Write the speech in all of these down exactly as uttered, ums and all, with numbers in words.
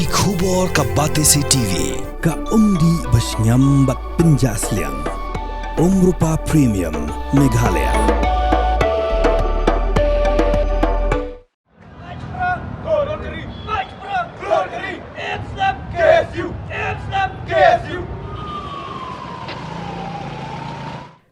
Ki khubor ka Batesi T V, ka umdih ba shngiam bad pynjah sliang. Umrupa Premium, Meghalaya.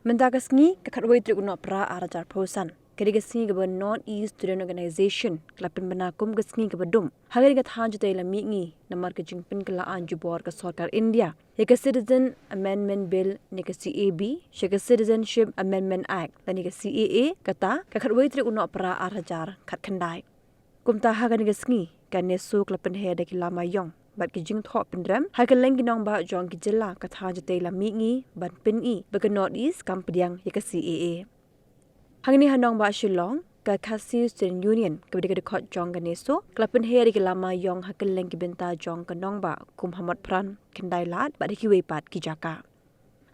Mynta ka sngi, ka khatwei tarik u Nohprah ar hajar arphew san, ka dei ka sngi kaba North East Student Organisation ka la pynbna kum ka sngi kaba dum ha kane ka thaiñ Jatei Lam Mihngi namar ka jingpynkylla aiñ jubor ka Sorkar India ïa ka Citizen Amendment Bill ne ka C A B sha ka Citizenship Amendment Act lane ka C A A. Kata, ka khatwei tarik u Nohprah ar hajar khatkhyndai. Kumta ha kane ka sngi, ka NESO ka la pynher da ki lama ïong bad ki jingthoh pynrem ha kylleng ki nongbah jong ki jylla ka thaiñ Jatei Lam Mihngi ban pyni ba ka North East kam pdiang ïa ka C A A. Hangne ha nongbah Shillong, ka Khasi Student Union kaba dei ka dkhot jong ka NESO ka la pynher ïa ki lama ïong ha kylleng ki bynta jong ka nongbah kum ha Motphran, Khyndailad bad ha kiwei pat ki jaka.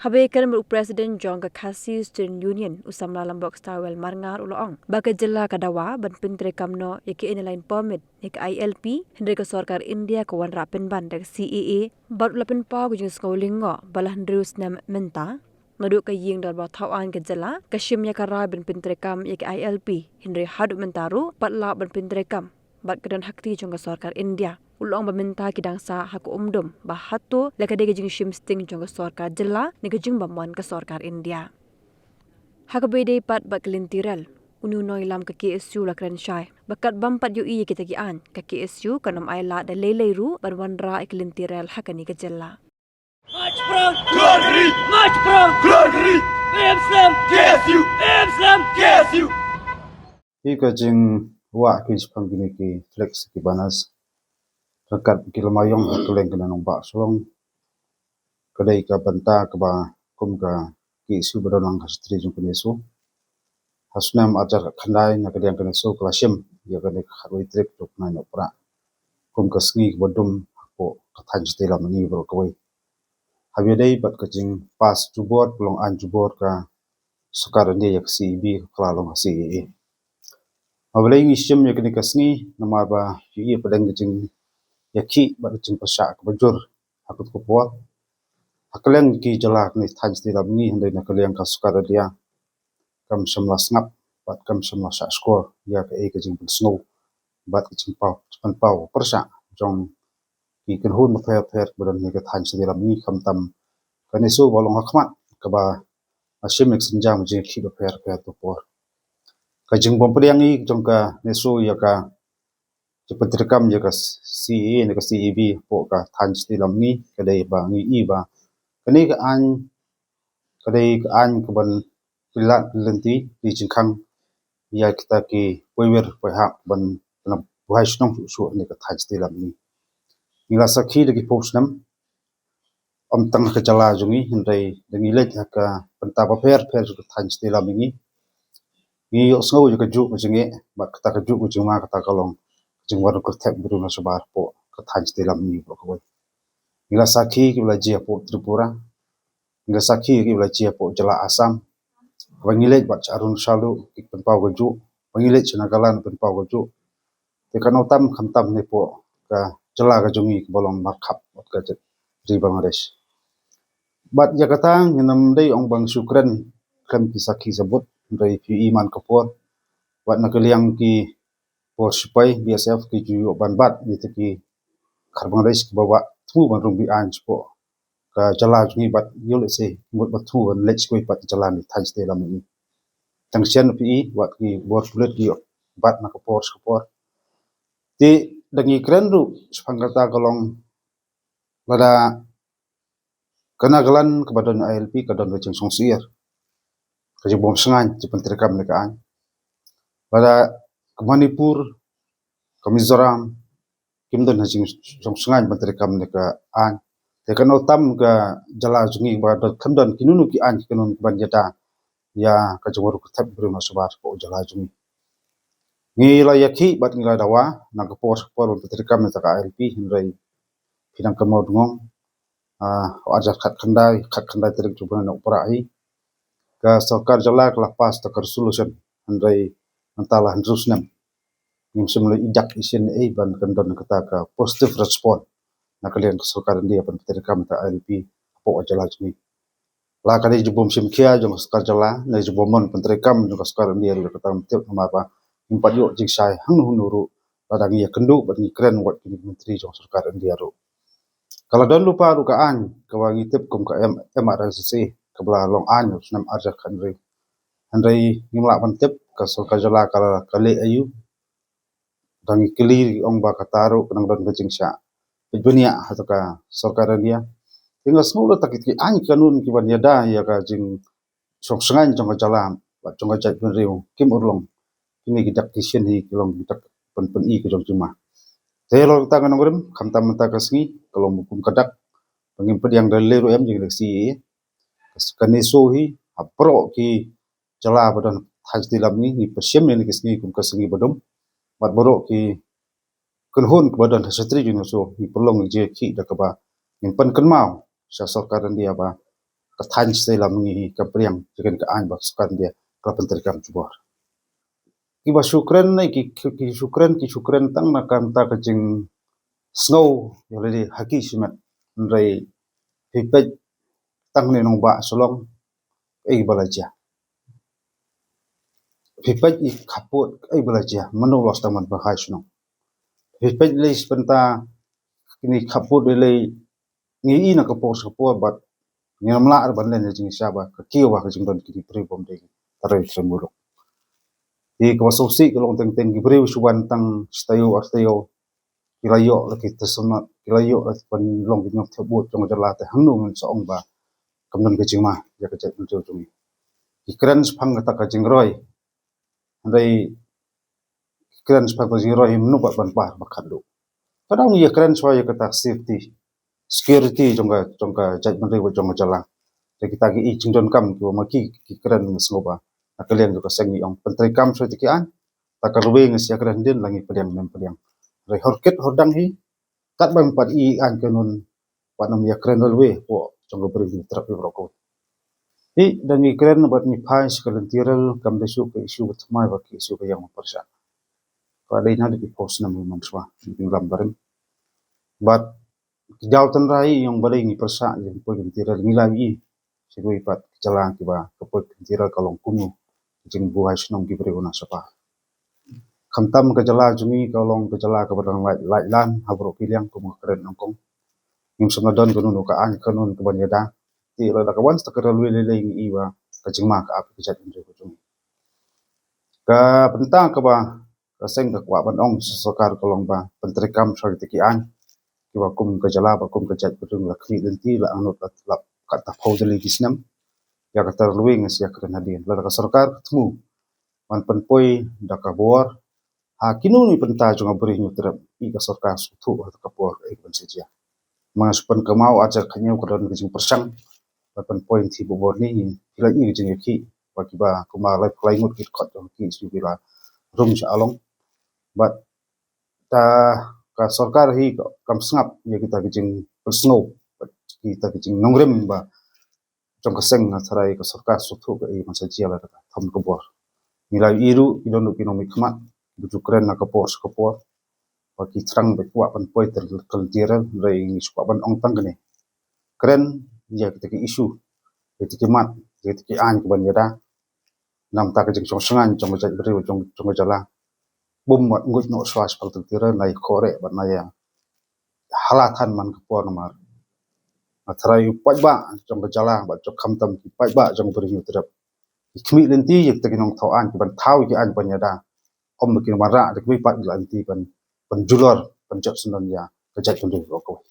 Haba ïakren bad u President jong ka Khasi Student Union, u samla Lambok Stowell Marngar, u la ong ba ka jylla ka dawa ban pyntreikam noh ïa ka Inner Line Permit ne ka I L P, hynrei ka Sorkar India ka wanrah pynban da ka C A A bad u la pynpaw ka jingsngew lyngngoh ba la hynriew snem mynta naduh ka ïing dorbar thaw aiñ ka jylla ka shim ïa ka rai ban pyntreikam ïa ka I L P, hynrei haduh mynta ruh pat lah ban pyntreikam bad ka don ha kti jong ka Sorkar India. U la ong ba mynta ki dang sah ha ka umdum ba hato la ka dei ka jingshim sting jong ka Sorkar Jylla ne ka jingbymman ka Sorkar India. Ha kaba ïadei pat bad ka lynti rel, une u nongïalam ka K S U u la kren shai ba katba ym pat ïohi ïa kita ki aiñ, ka K S U kan ym ailad da lei lei ruh ban wanrah ïa ka lynti rel ha kane ka jylla. March proud. Glory. March proud. Glory. P M Slam. K S U. P M Slam. K S U. Hi ka jingwah ki shaphang kine ki flex ki banners ryngkat ki lama ïong ha kylleng ki nongbah Shillong. Ka dei ka bynta kaba kum ka K S U ba don lang ha shatri jong ka NESO. Ha snem ar hajar khatkhyndai na ka liang ka NESO ka la shim ïa kane ka khatwei tarik jong u bnai Nohprah kum ka sngi kaba dum hapoh ka thaiñ Jatei Lam Mihngi baroh kawei. Haba ïadei bad ka jingpass jubor, ka long aiñ jubor ka Sorkar India ïa ka C A B, ka la long ka C A A. Haba ïadei ngi shim ïa kane ka sngi namar ba ïohi ïa pdeng ka jingïakhih bad ka jingpyrshah kaba jur ha kut ka por ha kylleng ki jylla kane thaiñ Jatei Lam Mihngi, hynrei na ka liang ka Sorkar India kam shym la sngap bad kam shym la shah shkor ïa kaei ka jingpynsngew bad ka jingpaw, jingpynpaw pyrshah jong ki kynhun bapher bapher ba don ha ka thaiñ Jatei Lam Mihngi, khamtam ka NESO ba long ha khmat kaba la shim ïa ka sienjam jingïakhih bapher bapher ha ka por. Ka jingbym pdiang jong ka NESO ïa ka jingpyntreikam ïa ka C A A ne ka C A B hapoh ka thaiñ Jatei Lam Mihngi ka dei ba ngi i ba kane ka aiñ ka dei ka aiñ kaban pynlait pynlynti, pynjingkhang ïa kita ki paidbah paidbah ban, ban buhai shnong shuh shuh ne ka thaiñ Jatei Lam Mihngi. Ngi la sakhi da ki phew snem, ym tang ha ka jylla jong ngi, hynrei da ngi leit ha ka bynta bapher bapher jong ka thaiñ Jatei Lam Mihngi, ngi ïohsngew ïa kajuh ka jingeh bad kata kajuh ka jingma, kata ka long ka jingwan kyrthep briew na shabar hapoh ka thaiñ Jatei Lam Mihngi baroh kawei. Ngi la sakhi kiba la jia hapoh Tripura, ngi la sakhi kiba la jia hapoh jylla Assam. Ba ngi leit bad sha Arunachal ruh ki pynpaw kajuh, ba ngi leit sha Nagaland pynpaw kajuh. Te kano tam khamtam ne hapoh ka jylla ka jong ngi kaba long markhap bad ka ri Bangladesh. Bad ïa kata ngin ym dei ong ba ngi shu kren khlem ki sakhi sabut, hynrei phi i man ka por bad na ka liang ki por sipai B S F ki ju ïoh ban bat ïa kita ki khar Bangladesh kiba wad thmu ban rung biang shapoh ka jylla jong ngi bad ïoh lehse mut ba thmu ban leit sha kiwei pat ki jylla ne thaiñ Jatei Lam Mihngi. Tang shen phi i wat ki bor pulit ki ïoh bat na ka por sha ka por. Te da ngi kren ruh shaphang kata ka long lada ka Nagaland kaba don I L P ka don ka jingsngewsih, ka jingbym shngaiñ jingpyntreikam ne ka aiñ. Lada ka Manipur, ka Mizoram, kim don ha jingsngewsih ban treikam ne ka aiñ. Te kano tam ka jylla jong ngi ba don, kam don kino kino ki aiñ kino kiban ïada ïa ka jingwan kyrthep briew na shabar hapoh jylla jong ngi. Ngi la ïakhih bad ngi la dawa na ka por sha ka por ban pyntreikam ne ka I L P, hynrei phi dang kynmaw dngong, ah, ar hajar khatkhyndai, khatkhyndai tarik jong u bnai Nohprah hi ka sorkar jylla ka la pass da ka resolution, hynrei mynta la hynriew snem. ngim shym la i dak i shin ei ban kan don kata ka positive response na ka liang ka sorkar India ban pyntreikam ïa ka I L P hapoh ka jylla jong ngi. La ka dei jingburom shim khia jong ka sorkar jylla ne jingburom pyntreikam jong ka sorkar India ruh kata ngam tip namar ba ngim pat ïoh jingshai hangno hangno ruh lada ngi ïakynduh bad ngi kren wat ki myntri jong ka sorkar India ruh. Ka la don lypa ruh ka aiñ kaba ngi tip kum ka M-, M R S S A kaba la long aiñ u snem ar hajar khathynriew. Hynrei ngim lah ban tip ka sorkar jylla ka la, ka leh aïu. Dang i kylli ong ba kata ruh ka nang don ka jingshah peit bniah ha ka sorkar India. Te nga sngew la ta ki, ki aiñ kanun kiban ïada ïa ka jingsngewsih jong ka jylla bad jong ka jaitbynriew kim urlong. Kine ki dak ki shin hi ki long ki dak pyn-, pyni ka jong jingma. Te ïa la kata nga nongrim khamtam mynta ka sngi ka long kum ka dak ba ngim pdiang da lei ruh em jong ka C A A. Kane shu hi ha baroh ki jylla ba don ha shatei lam ngi, ngi pyrshim ïa kine ki sngi kum ka sngi ba dum. Bad baroh ki kynhun kiba don ha shatei jong ngi shu ngi pynlong ïa ki da kaba ngin pynkynmaw sha sorkar India ba ka thaiñ shatei lam ngi hi ka pdiang ïa kane ka aiñ ba sorkar India ka la pyntreikam jubor. Kiba shu kren ne ki, ki, ki shu kren, ki shu kren tang na ka bynta ka jingsngew ïa lade ha ki shimet. Hynrei phi peit tang ne nongbah Shillong ei ba la jia. Phi peit i khappud ei ba la jia. Mano los tang man ba hai shnong. Phi peit lei spenta kini khappud lei ngi i na ka por sha ka por bad ngim lah ban len ïa jingshisha ba ka kiew ba ka jingdon kini briew bym dei trai trai muluk. Te kaba sngewsih ka long teng teng ki briew shu wan tang shi taïew ar taïew ki la ïoh la ki tyrshang, ki la ïoh la ki ban long ki nongthep vote jong ka jylla te hangno ngin sa ong ba kam don ka jingma ïa ka jaitbynriew jong ngi. Ki kren shaphang kata ka jingroi. Hynrei ki kren shaphang ka jingroi hi mynno pat ban par ba khatduh. Ka dang ïa kren shaphang ïa kata safety, security jong ka, jong ka jaitbynriew bad jong ka jylla. Te kita ki i jingdonkam kiba ma ki, ki kren nga sngew ba na ka liang jong ka seng ngi ong pyntreikam shaphang ïa kita ki aiñ. Ta ka rwei nga sa ïa kren hadien la ngi pdiang ne em pdiang. Hynrei hor kit hor dang hi katba ngi pat i aiñ kanun pat ym ïa kren rwei hapoh jong ka bri Hynñiewtrep hi baroh kawei. Hi da ngi kren bad ngi phai sha ka lynti rel kam dei shuh ka issue ba thymmai bad ka issue ba ïeng ba pyrshah. Ka dei na da ki phew snem mynshwa ngi lam barim. Bad ki daw tynrai ïong ba dei ngi pyrshah ïa ka poi ka lynti rel ngi la ïohi. Shi dei pat ki jylla kiba ka poi ka lynti rel ka long kumno ka jingbuhai shnong ki briew na shapa. Khamtam ka jylla jong ngi ka long ka jylla kaba dang lait, lait lan ha baroh ki liang kum ka kren nyngkong. Ngim shym la don kano kano ka aiñ kanun kaban ïada. Te lada ka wan sa ka railway lei lei ngi i ba ka jingma ka ap ka jaitbynriew ka jong ngi. Ka bynta kaba ka seng ka kwah ban ong sha sorkar ka long ba pyntreikam sha kita ki aiñ kiba kum ka jylla ba kum ka jaitbynriew la khmih lynti la angnud la, la kat ta phew tylli ki snem. Ïa kata ruh nga sa ïa kren hadien lada ka sorkar ka thmu ban pynpoi da ka bor ha kino kino ki bynta jong ka bri Hynñiewtrep, i ka sorkar sngewthuh ha ka por ei ban sa jia. Mynta shu pynkynmaw ar hajar khathynñiew ka don ka jingpyrshang ban pynpoi lynti bor bor ni, ki la i ka jingïakhih ba kiba kumba lai phew lai ngut ki dkhot jong ki shu ki la rung sha Along. Bad ta ka sorkar hi ka, kam sngap ïa kita ki jingpynsngew bad kita ki jingnongrim ba jong ka seng nga tharai ka sorkar sngewthuh ka i ban sa jia lada ka thom ka bor. Ngi la ïohi ruh ki don ruh ki nongmihkhmat ba ju kren na ka por sha ka por ba ki thrang ba kwah ban poi ter ka lynti rel, hynrei ngi shu kwah ban ong tang kane. Kren ïa kita ki issue, ïa kita ki mat, ïa kita ki aiñ kiban ïada. Namar ta ka jingsngewsih jong ka jaitbynriew jong, jong ka jylla. Bym wat nguid noh shuwa shaphang ka lynti rel na ïa khoreh bad na ïa hala than man ka por namar nga tharai u paidbah jong ka jylla bad jong khamtam ki paidbah jong ka bri Hynñiewtrep ki khmih lynti ïa kita ki nongthaw aiñ kiban thaw ïa ki aiñ ban ïada. Ym ba kin wanrah da kiwei pat ki la lynti ban, ban julor ban jop syndon ïa ka jaitbynriew baroh kawei.